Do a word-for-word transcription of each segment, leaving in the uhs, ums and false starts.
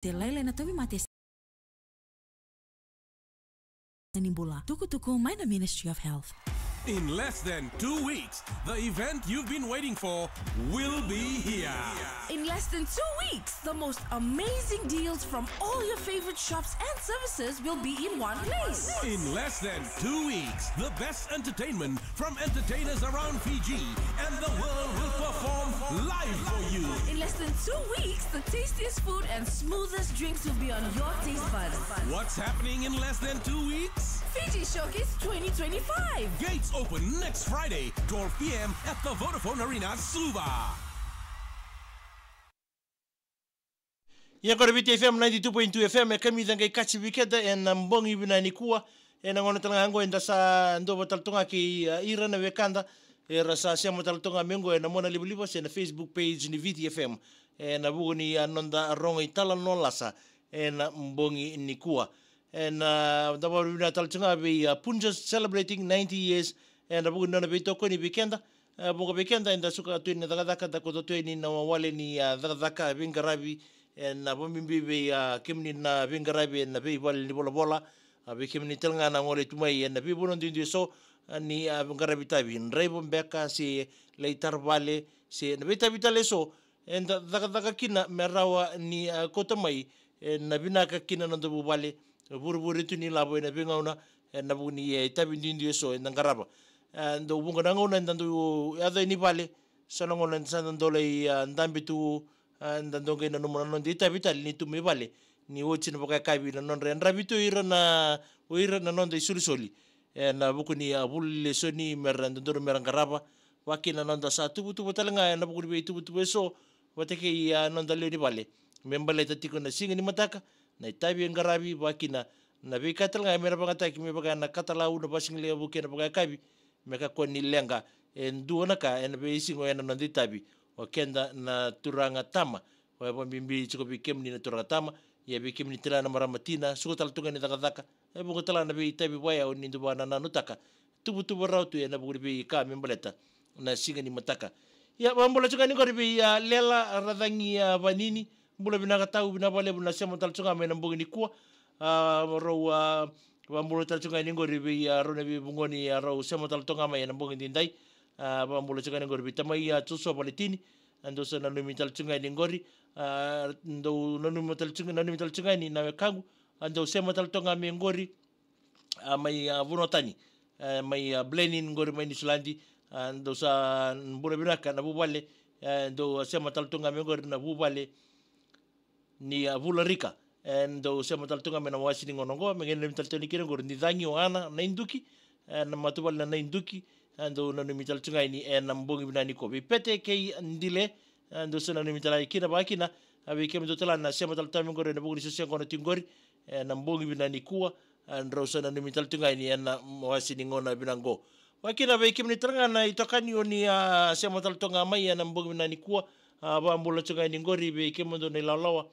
Te lailai na tauvimate ni bula. Tukutuku mai na Ministry of Health. In less than two weeks, the event you've been waiting for will be here. In less than two weeks, the most amazing deals from all your favorite shops and services will be in one place. In less than two weeks, the best entertainment from entertainers around Fiji and the world will perform live for you. In less than two weeks, the tastiest food and smoothest drinks will be on your taste buds. What's happening in less than two weeks? Fiji Showcase twenty twenty-five. Gates open next Friday, twelve p m at the Vodafone Arena, Suva. Ia qori Viti F M ninety-two point two F M, e kamica qai kaci vei keda ena bogi vinaka nikua, ena gauna tale ga qo eda sa dova tale tu ga kei, a, ira na wekada era sa sema tale tu ga mai qo ena monalivaliva se na Facebook page ni Viti F M, ena vuku ni, a, noda rogo italanoa lasa ena bogi nikua. Ena, a, da vakavinavinaka tale tu ga vei, a, Punjas celebrating ninety years, ena vuku ni nona veitokoni vei keda. E, vuqa vei keda eda suka tu ena cakacaka, da koto tu ena wale ni, a, cakacaka veiqaravi, ena vakabibi vei, a, kemuni na veiqaravi ena veivale ni volavola, a, vei kemuni tale ga na gole tu mai ena veivanua duidui eso, a, ni, a, qaravi tavi, draiva beka se lai tara vale se na veitavi tale eso, eda cakacaka kina me rawa ni, a, kauta mai, e, na vinaka kina noda vuvale, e, vurevure tu ni lavo ena veigauna, ena vuku ni, e, itavi duidui eso eda qarava. E, dau vuqa na gauna eda dau yaco yani vale, so na gauna eda sa dau lai, a, dabe tu, a, eda dau qai nanuma na noda itavi tale ni tu mai vale, ni oti na vakayakavi na nodra yadravi tu o ira na, o ira na noda isolisoli. Ena vuku ni, a, vuli lesoni mera dodonu mera qarava, vakakina na noda sa tuvatuva tale ga ena vuku ni veituvatuva eso, vata kei, a, noda lewe ni vale. Me baleta tiko na siga ni mataka, na itavi e qaravi, vakakina na veika tale ga me na vakayagataki me vaka na katalau, na vasigalevu kei na vakayakavi, me kakua ni leqa e dua na ka ena veisiga ena noda itavi. O keda na turaga tama, o ya vakabibi tiko vei kemuni na turaga tama, ia vei kemuni tale ga na marama tina, suka tale tu ga ni cakacaka, e vuqa tale ga na veitavi vakayau ni dau vakanananutaka, tuvatuva rawa tu ena vuku ni veika me baleta na siga ni mataka. Ia, vakabula tiko ga yani qori vei, a, Lela Racagi, a, Vanini, bula vinaka tau, vinaka vakalevu na sema tale tu ga mai ena bogi nikua. A, rau, a, vakabula tale tu ga yani qori vei, a, rau na veivugoni, a, rau sema tale tu ga mai ena bogi edaidai. A, vakabula tiko ga yani qori vei tamai, a, Joshua Valetini, a, dou sa nanumi tale tu ga yani qori. A, dou nanumi tale tu ga, nanumi tale tu ga yani na wekaqu, a, dou sema tale tu ga mai qori. A, mai, a, vanua tani, a, mai, a, Blenheim qori mai Niusiladi, a, dou sa bula vinaka na vuvale, a, dou sema tale tu ga mai qori na vuvale ni, a, Vula Rika, e, dou sema tale tu ga mai na wase ni gauna oqo, me qai nanumi tale tu yani kina qori ni cagi o Ana Naiduki, e, na matavuvale na Naiduki, e, dou nanumi tale tu ga yani ena bogi vinaka nikua. Vei Pete kei Dile, e, dou sa nanumi tale kina vakakina, a, vei kemudou tale ga na sema tale tu ga mai qori ena vuku ni soso yaqona tiko qori, ena bogi vinaka nikua, a, drau sa nanumi tale tu ga yani ena wase ni gauna vinaka qo. Vakakina vei kemuni tale ga na itokani o ni, a, sema tale tu ga mai ena bogi vinaka nikua, a, vakabula tu ga yani qori vei kemudou na ilawalawa,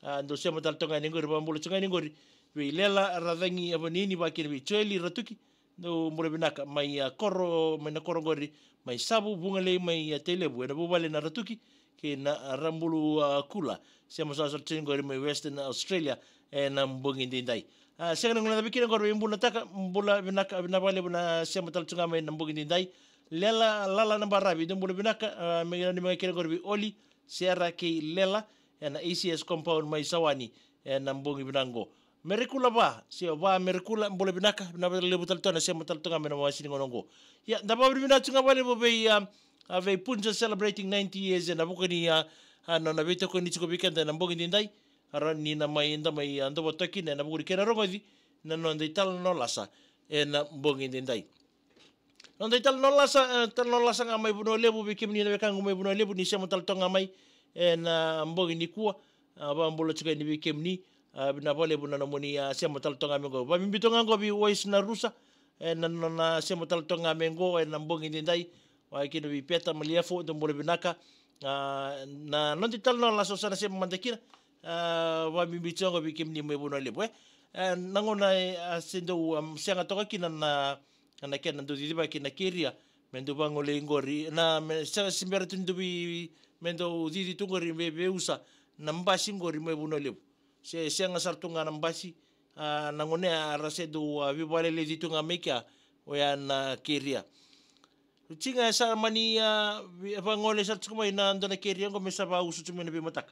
a, dou sema tale tu ga yani qori, vakabula tu ga yani qori vei Lela Racagi, a, Vanini, vakakina vei Joeli Ratuki, dou bula vinaka mai, a, koro, mai na koro qori mai Savu, Vugalei, mai, a, Tailevu, ena vuvale na Ratuki kei na, a, Rabulu, a, Kula, sema sara tiko qori mai Western Australia ena bogi edaidai. A, sega ni guilecavi kina qori, veibunataka, bula vinaka, vinaka vakalevu na sema tale tu ga mai ena bogi edaidai. Lela, Lala na Baravi, dou bula vinaka, a, me nanumi ga kina qori vei Oli, Sera kei Lela, ena A C S compound mai Sawani ena bogi vinaka qo. Merekula Va, se o Va Merekula, bula vinaka, vinaka vakalevu tale tu ga na sema tale tu ga mai ena wase ni gauna qo. Ia, da vakavinavinaka tu ga vakalevu vei, a, a, vei Punjas celebrating ninety years ena vuku ni, a, a, nona veitokoni tiko vei keda ena bogi edaidai. A, rawa ni na mai, da mai, a, dovatoka kina ena vuku ni kena rogoci na noda italanoa lasa ena bogi edaidai. Noda italanoa lasa, e, talanoa lasa ga mai Vanua Levu, vei kemuni na wekaqu mai Vanua Levu, ni sema tale tu ga mai ena bogi nikua. A, vakabula tiko yani vei kemuni, a, vinaka vakalevu na nomuni, a, sema tale tu ga mai qo. Vakabibi tu ga qo vei Wais na Rusa, ena nona sema tale tu ga mai qo ena bogi edaidai. Vakakina vei Peta Maliefo, dou bula vinaka. A, na noda italanoa lasa o sa na sema mada kina, a, vakabibi tiko qo vei kemuni mai Vanua Levu, e. E, na gauna, e, a, se dau, am, sega toka kina na, na kena dau cicivaki na keria me dau vagolei qori, na, me sega, se bera tu ni dau vei, me dau cici tu qori, me veiusa na basi qori mai Vanua Levu. se sega sara tu ga na basi, a, na gone a ra se dau, a, veivakaleleci tu ga mai kea, oya na keria. Oti ga e sa mani, a, vi-, vagole sara tiko mai na dua na keria oqo me sa vausu tiko mai na veimataka.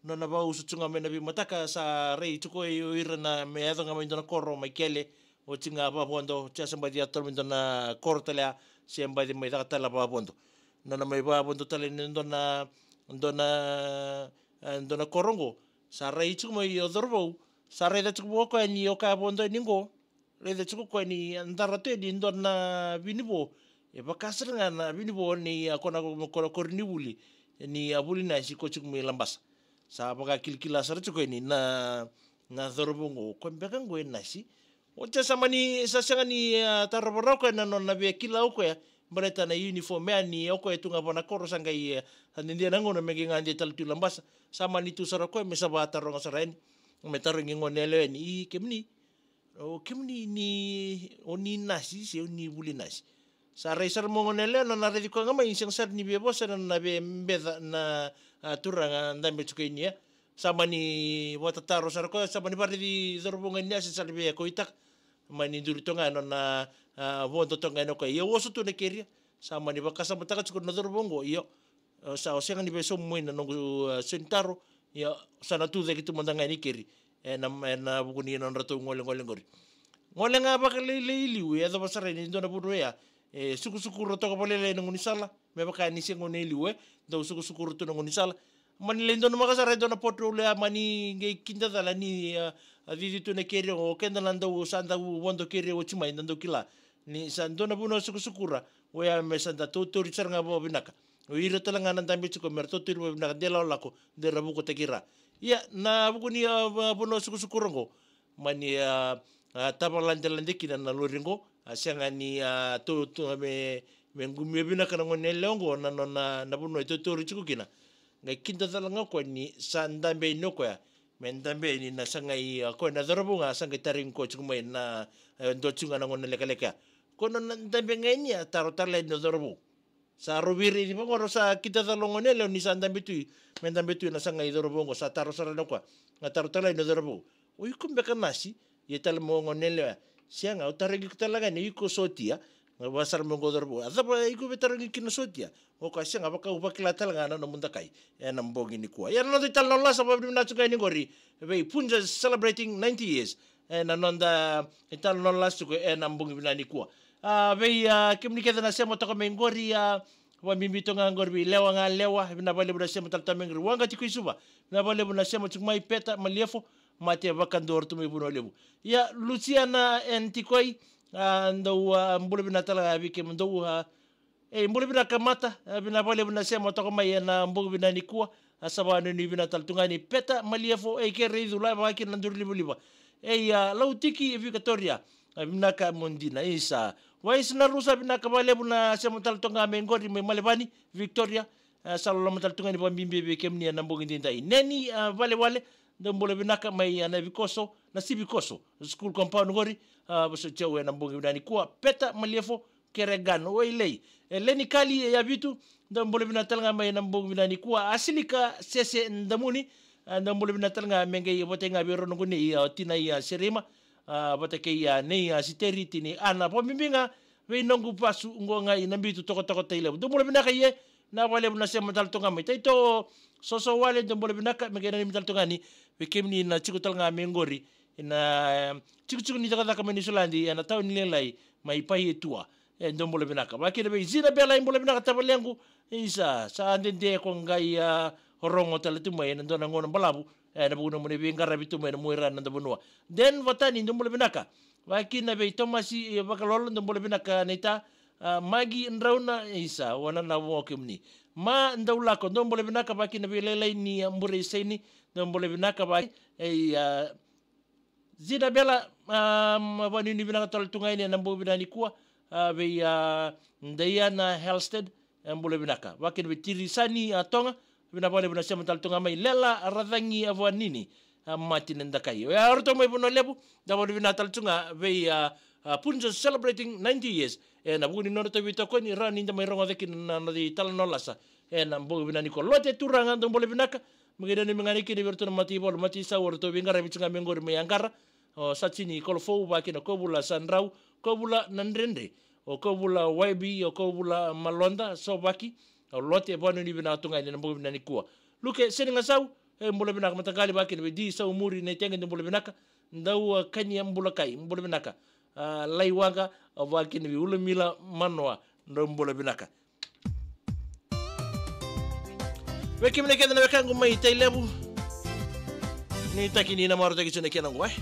Nona vausu tiko ga mai na veimataka, sa rai tiko e o ira na me yaco ga mai dua na koro mai kele, oti ga vavodo, oti a sa baci yaco tale mai dua na koro tale a, se baci mai caka tale vavodo. Nona mai vavodo tale ni dua na, dua na, e, dua na koro oqo, sa rai tiko mai o cauravou, sa raica tiko vua o koya ni o koya vodo yani oqo, raica tiko o koya ni dara tu yani dua na vinivo. E vaka sara ga na vinivo ni a kona, kona kori ni vuli, ni a vuli nasi ko tiko mai Labasa. Sa vakakilikila sara tiko yani na, na cauravou oqo, o koya beka oqo e nasi. Oti a sa mani, sa sega ni, a, tarova rawa o koya na nona via kila o koya, baleta na uniform yani o koya tu ga vua na koro sa qai, e, sa dede na gauna me qai gade tale tu i Labasa. Sa mani tu sara o koya me sa vataroga sara yani, me tarogi gone yalewa yani, i kemuni, o kemuni ni, o ni nasi se o ni vuli nasi? Sa rai sara mai o gone yalewa, nona raici koya ga mai, sega sara ni via vosa, nona via beca na, a, turaga dabe tiko yani, e. Sa mani vatataro sara o koya, sa mani varaici cauravou ga ni a se sa via kauaitaka. Mani duri toka ga nona, a, vodo toka ga yani o koya. Ia oso tu na keria, sa mani vakasamataka tiko na cauravou oqo, io, a, sa o sega ni via sauma mai na noqu, a, sau ni taro, ia, sa na tu cake tu mada ga yani keri. Ena, ena vuku ni nodratou golegole qori. Gole ga vakalailai i liu, e yacova sara ni dua na vanua oya, e sukusukura toka vakalailai na gaunisala, me vaka ni se gone i liu, e dau sukusukura tu na gaunisala. Mani lai donumaka sara e dua na patrol ya, mani qai kidacala ni, a, a, cici tu na keria, o keda na dau, sa dau vodo keria oti mai, na dau kila ni sa dua na vanua sukusukura, oya me sa da tautauri sara ga vakavinaka. O ira tale ga na dabe tiko me ra tautauri vakavinaka, de lakolako, de ra vukataki ira. Ia, na vuku ni, a, va-, vanua sukusukura oqo, mani, a, a, tavaladelade kina na lori oqo, a sega ni, a, tu, tu, me, me qumia vinaka na gone yalewa oqo, na, na, na, na vanua e tautauri tiko kina. Qai kidacala ga o koya ni sa dabe yani o koya, me dabe yani na sa qai, a, koya na cauravou ga sa qai tarogi koya tiko mai na, e, dua tiko ga na gone lekaleka ya. Koya nona dabe ga yani a taro tale yani o cauravou. Sa rau veiraici vaqo, rau sa kidacala o gone yalewa ni sa dabe tu, me dabe tu na sa qai cauravou oqo, sa taro sara yani o koya. A taro tale yani o cauravou, o iko beka nasi? Ia tale mai o gone yalewa, sega, au tarogi iko tale ga yani, o iko sotia? Qai vaka sara mai oqo o cauravou, a cava iko veitarogi kina sotia? O koya, sega, vaka au vakila tale ga na nomu dakai ena bogi nikua. Ia na noda italanoa lasa, vakavinavinaka tiko ga yani qori vei Punjas celebrating ninety years. Ena noda italanoa lasa tiko ena bogi vinaka nikua. A, vei, a, kemuni kece na sema toka mai qori, a, vakabibi toka ga qori vei Lewa ga Lewa, vinaka vakalevu na sema tale toka mai qori. Waqa tiko i Suva, vinaka vakalevu na sema tiko mai. Peta Maliefo, Mate Vakadua, ratou mai Vanua Levu. Ia, Luciana N Tikoi, a, dou, a, bula vinaka tale ga vei kemudou, a, e, bula vinaka Mata, e, vinaka vakalevu na sema toka mai ena bogi vinaka nikua. A sa vakanuinui vinaka tale tu ga yani Peta Maliefo, e, kei Reicula, vaka kina na Durulivaliva. E, ia, Lautiki, e, Vikatoria, a, vinaka mo dina, isa. Waisinarusa, vinaka vakalevu na sema tale toka ga mai qori mai Malevani, Victoria. A, sa loloma tale tu ga yani vakabibi vei kemuni ena bogi edaidai. Neni, a, Valewale, dou bula vinaka mai, a, na Vikoso, na Sivikoso school compound qori, a, vosoti au ena bogi vinaka nikua. Peta Maliefo, Keregan, Wailei. E, Leni Kali, e, Yavitu, dou bula vinaka tale ga mai ena bogi vinaka nikua. Asilika Sese Damuni, a, dou bula vinaka tale ga, me qai vata ga vei rau na gone, a, o tinai, a, Serima, a, vata kei, a, nei, a, Siteri, tinai Ana, vakabibi ga vei noqu vasu qo ga i Nabitu, Tokatoka, Tailevu. Dou bula vinaka, ie, vinaka vakalevu na sema tale toka ga mai. Taito Sosowale, dou bula vinaka, me qai nanumi tale toka ga yani vei kemuni na tiko tale ga mai qori ena, e, tikotiko ni cakacaka mai Niusiladi, ena tauni lailai mai Paietua. E, dou bula vinaka. Vaka kina vei Zina Bela, e, bula vinaka tavalequ. Isa, sa dede ko qai, a, rogo tale tu mai ena dua na gauna balavu, e, ena vuku ni nomuni veiqaravi tu mai ena muaira na noda vanua. Den Vatani, dou bula vinaka. Vaka kina vei Tomasi, e, Vakalolo, dou bula vinaka naita. A, Magi Drauna, isa, wanana vo kemuni. Ma Daulako, dou bula vinaka. Vaka kina vei Lailai ni, a, Bureiseni, dou bula vinaka. Vaka, e, a, Zina Bela, a, vakanuinui vinaka tale tu ga yani ena bogi vinaka nikua, a, vei, a, Diana Helsted, e, bula vinaka. Vaka kina vei Tirisani, a, Toga, vinaka vakalevu na sema tale tu ga mai. Lela Racagi, a, Vakanini, a, Mati na Dakai. Oya o ratou mai Vanua Levu, da vakanuinui vinaka tale tu ga vei, a, a, Punjas celebrating ninety years. Ena vuku ni nodratou veitokoni, rawa ni da mai rogoca kina na noda italanoa lasa ena bogi vinaka nikua. Lote Turaga, dou bula vinaka. Me qai nanumi ga ni kina vei iratou na mataivalu, mataisau, o ratou veiqaravi tiko ga mai qori mai Aqara. O Satini Kolofou, vakakina o Kovula Sadrau, Kovula Nadredre, o Kovula Y B, o Kovula Maloda, Sovaki, o Lote, vakanuinui vinaka tu ga yani ena bogi vinaka nikua. Luke Senigasau, e bula vinaka mataqali, vakakina vei Di Saumuri Naitegi, dou bula vinaka. Dau, a, Kania Bulakai, bula vinaka. A, Laiwaqa, a, vakakina vei Ulumila Manoa, dou bula vinaka. Vei kemuni kece na wekaqu mai Tailevu, nuitaki ni na marautaki tiko na kena qo, e.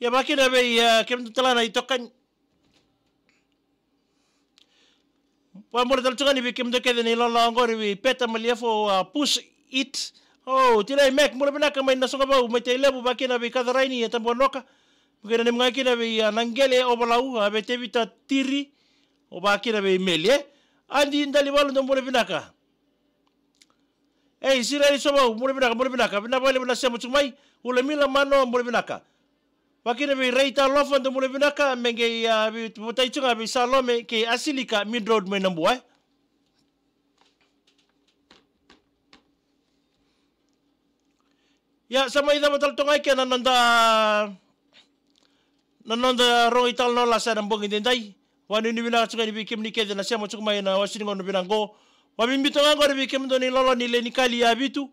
Ia, vakakina vei, e, kemudou tale na itokani. Vakabula tale tu ga yani vei kemudou kece na ilawalawa qori vei Peta Maliefo, a, Push It. O, tinai Mek, bula vinaka mai Nasogavau, mai Tailevu, vakakina vei Katharaini, e Tabuanoka. Me qai nanumi ga kina vei, a, Naqele Ovalau, a, vei Tevita Tiri, o vakakina vei Meli, e. Adi Dalivalu, dou bula vinaka. Ei, Sireli Sovau, bula vinaka, bula vinaka. Vinaka vakalevu na sema tiko mai. Ulumila Manoa, bula vinaka. Vakakina vei Rei Talofa, dou bula vinaka, me qai, a, vei, votai tiko ga vei Salome kei Asilika Midroad mai Nabua, e. Ia, sa mai cava tale toka ga e kena na noda, na noda rogo italanoa lasa ena bogi edaidai. Vakanuinui vinaka tiko yani vei kemuni kece na sema tiko mai ena wase ni gauna vinaka qo. Vakabibi toka ga qori vei kemudou na ilawalawa ni Lenikali Yavitu,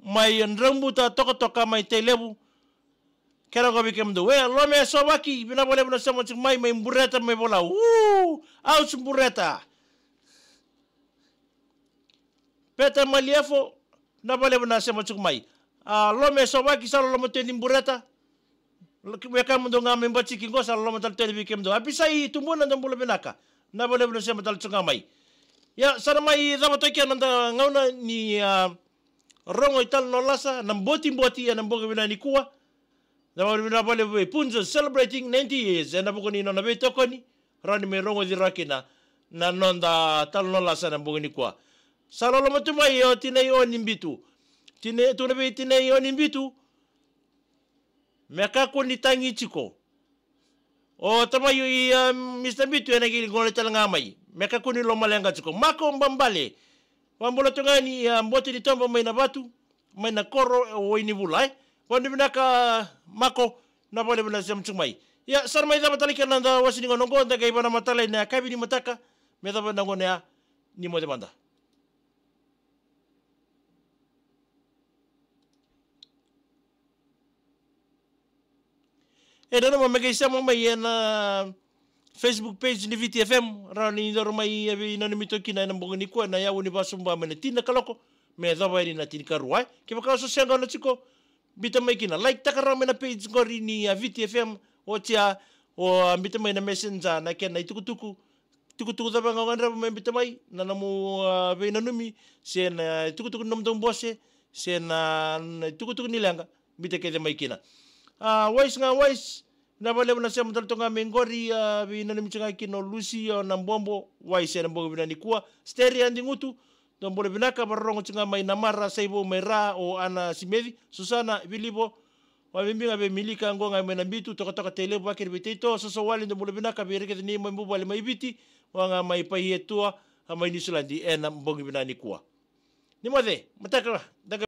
mai Draubuta Tokatoka mai Tailevu. Kena qo vei kemudou. E, Lome Sovaki, vinaka vakalevu na sema tiko mai, mai Bureta, mai Volau. Uu, ouch Bureta. Peta Maliefo, vinaka vakalevu na sema tiko mai. A, Lome Sovaki, sa loloma tu yani Bureta. Wekaqu mada ga mai Batiki qo, sa loloma tale tu yani vei kemudou. Apisai Tubuna, dou bula vinaka. Vinaka vakalevu na sema tale tiko ga mai. Ia, sa na mai cava toka na noda gauna ni, a, rogo italanoa lasa, na botiboti, ena bogi vinaka nikua. Vinaka vakalevu vei Punjas celebrating ninety years, ena vuku ni nona veitokoni, rawa ni mai rogoci rawa kina na noda talanoa lasa ena bogi nikua. Sa loloma tu mai o tinai Oni Bitu. Tinai, tukuna vei tinai Oni Bitu, me kakua ni tagi tiko. O tamai i, a, Mista Bitu ena qai gole tale ga mai. Me kakua ni lomaleqa tiko. Mako Babale. Vakabula tu ga yani, a, Bote ni Toba mai Navatu, mai na koro o Wainivula, e. Vakanuinui vinaka, Mako, vinaka vakalevu na sema tiko mai. Ia, sa na mai cava tale kina na noda wase ni gauna qo, da qai vakanamata tale ena yakavi ni mataka, me cava na gauna ya ni moce mada. E nanuma me qai sema mai ena Facebook page ni Viti F M, rawa ni doro mai e veinanumi toka kina ena bogi nikua, ena yavu ni vakasobu mai na tini na kaloko me yacova yani na tinikarua, e. Kevaka o sa sega na tiko, biuta mai kina, like taka rawa mai na page qori ni, a, Viti F M, oti ya, o, a, biuta mai na Messenger na kena itukutuku, tukutuku cava ga o gadreva me biuta mai, na nomu, a, veinanumi, se na itukutuku ni nomudou bose, se na, na itukutuku ni leqa, biuta kece mai kina. A, Wise ga Wise, vinaka vakalevu na sema tale toka ga mai qori, a, veinanumi tiko ga kina o Lusi, o Nabobo, Wise ena bogi vinaka nikua, Steri Adigutu, dou bula vinaka, vakarorogo tiko ga mai Namara, Saivou mai Ra, o Ana Simeci, Susana Vilivo, vakabibi ga vei Milika qo ga mai Nabitu, Tokatoka, Tailevu, vakakina vei Teito, Sosowale, dou bula vinaka, vei ira kece ni mai Buvale mai Viti, vaka ga mai Paietua, a, mai Niusiladi, ena bogi vinaka nikua. Ni moce, mataka, da qai